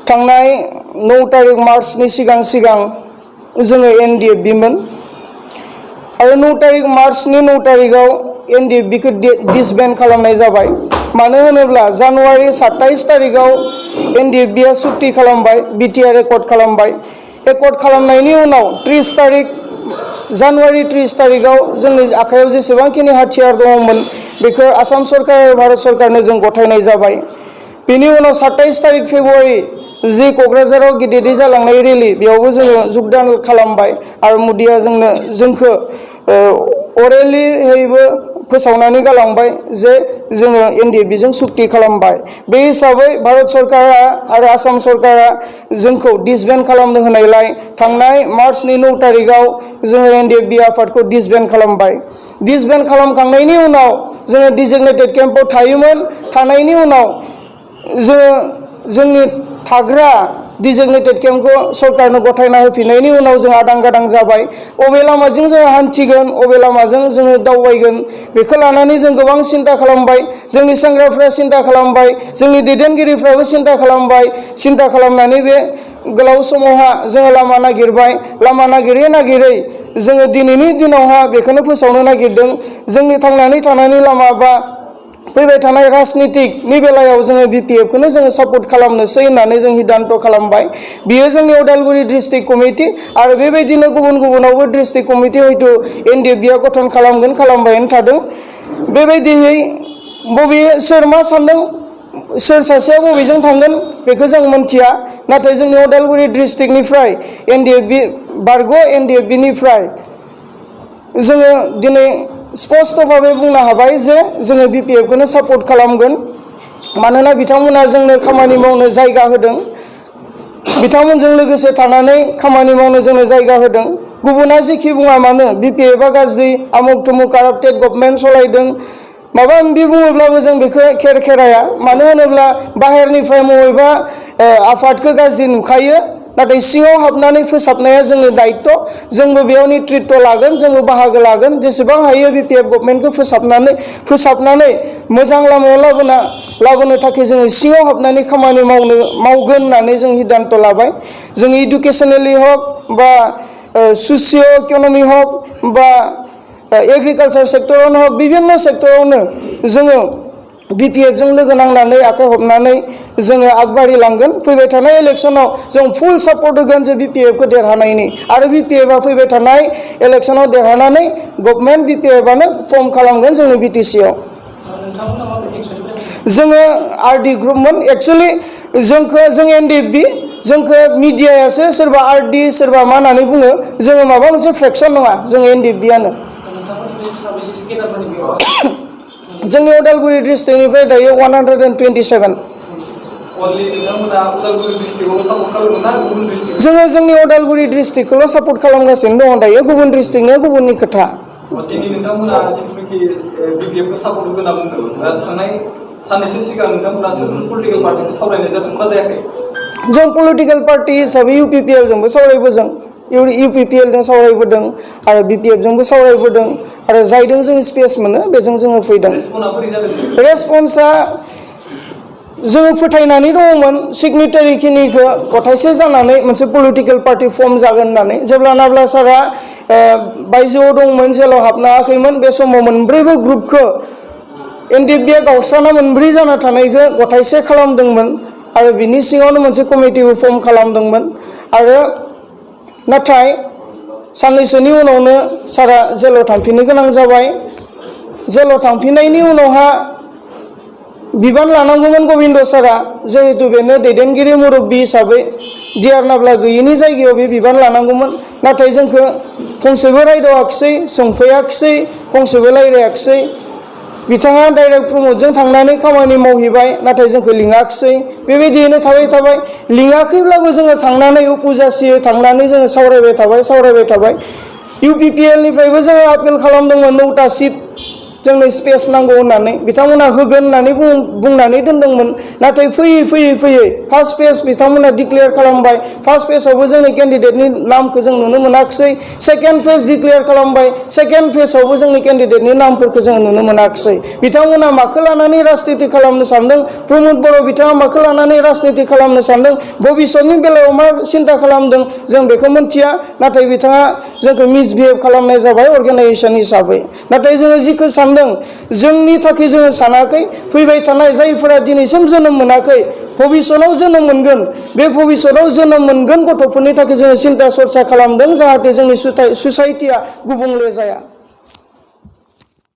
थांनाय 9 तारिख मार्चनि सिगां जोङो NDFB मोन आरो 9 तारिख मार्चनि 9 तारिखआव NDFB खौ डिसबेन्ड खालामनाय जाबाय। मानो होनोब्ला जानुवारि 27 तारिखआव NDFB आ सुक्ति खालामबाय, BTR एकर्ड खालामबाय। एकर्ड खालामनायनि उनाव 30 तारिख जानुवारि 30 तारिखआव जोंनि आखायाव जेसेबांखिनि हाथियार दङमोन बेखौ आसाम सरकार आरो भारत सरकारनो जों गथायनाय जाबाय। बेनि उनाव 27 तारिख फेब्रुवारि जि क'क्राझाराव गिदिरै जालांनाय रेलि बेयावबो जोङो जगदान खालामबाय आरो मोदिया जोंखौ अरेलिहैबो फोसावनानै गालांबाय जे जोङो NDFB जों सुक्ति खालामबाय। बे हिसाबै भारत सरकारा आरो आसाम सरकारा जोंखौ डिसबेन्ड खालामनो होनायलाय थांनाय मार्चनि 9 तारिखआव जोङो NDFB आफादखौ डिसबेन्ड खालामबाय। डिसबेन्ड खालामखांनायनि उनाव जोङो डिजिगनेटेड केम्पआव थायोमोन। थानायनि उनाव जोङो जोंनि थाग्रा डिजिगनेटेड केम्पखौ सरकारनो गथायना होफिननायनि उनाव जों आदां गादां जाबाय। अबे लामाजों जोङो हान्थिगोन, अबे लामाजों जोङो दावबायगोन बेखौ लानानै जों गोबां सिन्था खालामबाय। जोंनि सेंग्राफ्रा सिन्था खालामबाय, जोंनि दैदेनगिरिफ्राबो सिन्था खालामबाय। सिन्था खालामनानै बे गोलाव समावहा जोङो लामा नागिरबाय। लामा नागिरै जोङो दिनैनि दिनावहा बेखौनो फोसावनो नागिरदों जोंनि थांनानै थानायनि लामा बा फैबाय थानाय राजनितिकनि बेलायाव जोङो BPF खौनो जोङो सापर्ट खालामनोसै होननानै जों हिदान्त खालामबाय। बियो जोंनि उदालगुरि डिस्ट्रिक्ट कमिटि आरो बेबायदिनो गुबुनावबो डिस्ट्रिक्ट कमिटि हयथ' NDFB आ गठन खालामगोन, खालामबायानो थादों। बेबायदियै सोर मा सान्दों, सोर सासेया बबेजों थांगोन बेखौ जों मोनथिया। नाथाय जोंनि उदालगुरि डिस्ट्रिक्टनिफ्राय NDFB निफ्राय जोङो दिनै स्पष्ट भाबै बुंनो हाबाय जे जोङो BPF खौनो सापर्ट खालामगोन। मानोना बिथांमोना जोंनो खामानि मावनो जायगा होदों, बिथांमोनजों लोगोसे थानानै खामानि मावनो जोंनो जायगा होदों। गुबुना जेखि बुङा मानो BPF आ गाज्रि, आमुक थुमुक काराप्टेड गभर्नमेन्ट सलायदों माबा माबि बुङोब्लाबो जों बेखौ खेराया। मानो होनोब्ला बाहेरनिफ्राय बबेबा आफादखौ गाज्रि नुखायो, नाथाय सिङाव हाबनानै फोसाबनाया जोंनि दायित्व। जोंबो बेयाव नेतृत्व लागोन, जोंबो बाहागो लागोन। जेसेबां हायो BPF गभर्नमेन्टखौ फोसाबनानै मोजां लामायाव लाबोनो थाखाय जोङो सिङाव हाबनानै खामानि मावगोन होननानै जों हिदान्त लाबाय। जों इडुकेसनेलि हक बा ससिय' इक'नमि हक बा एग्रिकालचार सेक्टरावनो हक, बिभिन्न सेक्टरावनो जोङो BPF जों लोगो नांनानै आखाइ हमनानै जोङो आगबारिलांगोन। फैबाय थानाय इलेक्सनाव जों फुल सापर्ट होगोन जे BPF खौ देरहानायनि, आरो BPF आ फैबाय थानाय इलेक्सनाव देरहानानै गभर्नमेन्ट BPF आनो फर्म खालामगोन जोंनि BTC आव। जोङो RD ग्रुपमोन। एक्सुवेलि जों NDFB, जोंखौ मिडियायासो सोरबा RD सोरबा मा होननानै बुङो। जोङो माबा मोनसे फ्रेक्सन नङा, जों NDFB आनो। जोंनि उदालगुरि डिस्ट्रिक्टनिफ्राय दायो 127। जोङो जोंनि उदालगुरि डिस्ट्रिक्टखौल' सापर्ट खालामगासिनो दङ दायो, गुबुन डिस्ट्रिक्टनिया गुबुननि खोथा। दिनै नोंथांमोना जिथुनाखि BPF खौ सापर्ट होगोन होनना बुंदों, थांनाय साननैसो सिगां नोंथांमोना सोर पलिटिकेल पार्टिजों सावरायनाय जादों ना जायाखै? जों पलिटिकेल पार्टि हिसाबै UPPL जोंबो सावरायबोदों, UPPL जों सावरायबोदों आरो BPF जोंबो सावरायबोदों आरो जायजों जों स्पेस मोनो बेजों जोङो फैदों। रेसपन्सआ जोङो फोथायनानै दङमोन सिगनेटारि खिनिखौ गथायसे जानानै मोनसे पलिटिकेल पार्टि फर्म जागोन होननानै। जेब्ला नाब्ला सारा बायजोआव दंमोन, जेलाव हाबनो हायाखैमोन, बे समाव मोनब्रैबो ग्रुपखौ NDFB आ गावस्राना मोनब्रै जाना थानायखौ गथायसे खालामदोंमोन आरो बिनि सिङावनो मोनसे कमिटिबो फर्म खालामदोंमोन। आरो नाथाय साननैसोनि उनावनो सारा जेलाव थांफिननो गोनां जाबाय। जेलाव थांफिननायनि उनावहा बिबान लानांगौमोन गबिन्द सारा, जिहेतु बेनो दैदेनगिरि मुरब्बि हिसाबै डिआर नाब्ला गैयिनि जायगायाव बे बिबान लानांगौमोन। नाथाय जोंखौ फंसेबो रायदावाखिसै, सोंफैयाखिसै, फंसेबो रायलायाखिसै। बिथाङा डाइरेक्ट प्रमदजों थांनानै खामानि मावहैबाय, नाथाय जोंखौ लिङाखिसै। बेबायदियैनो थाबाय लिङाखैब्लाबो जोङो थांनानै उपजासि थांनानै जोङो सावरायबाय थाबाय। UPPL निफ्रायबो जोङो आपिल खालामदोंमोन 9टा सिट जोंनो स्पेस नांगौ होननानै बिथांमोना होगोन होननानै बुंनानै दोनदोंमोन नाथाय फैयै फार्स्ट फेज बिथांमोना डिक्लेयार खालामबाय फार्स्ट फेजआवबो जोंनि केन्डिडेटनि नामखौ जों नुनो मोनाखिसै सेकेन्ड फेज डिक्लेयार खालामबाय सेकेन्ड फेजआवबो जोंनि केन्डिडेटनि नामफोरखौ जों नुनो मोनाखिसै बिथांमोना माखौ लानानै राजनिति खालामनो सानदों प्रमद बर' बिथाङा माखौ लानानै राजनिति खालामनो सानदों भबिष्यतनि बेलायाव मा सिन्ता खालामदों जों बेखौ मिथिया नाथाय बिथाङा जोंखौ मिसबिहेभ खालामनाय जाबाय अर्गानाइजेसन हिसाबै नाथाय जोङो जिखौ सानदों जोंनि थाखाय जोङो सानाखै फैबाय थानाय जायफोरा दिनैसिम जोनोम मोनाखै भबिष्यतआव जोनोम मोनगोन बे भबिष्यतआव जोनोम मोनगोन गथ'फोरनि थाखाय जोङो सिन्ता सरसा खालामदों जाहाथे जोंनि ससाइटिया गुबुंले जाया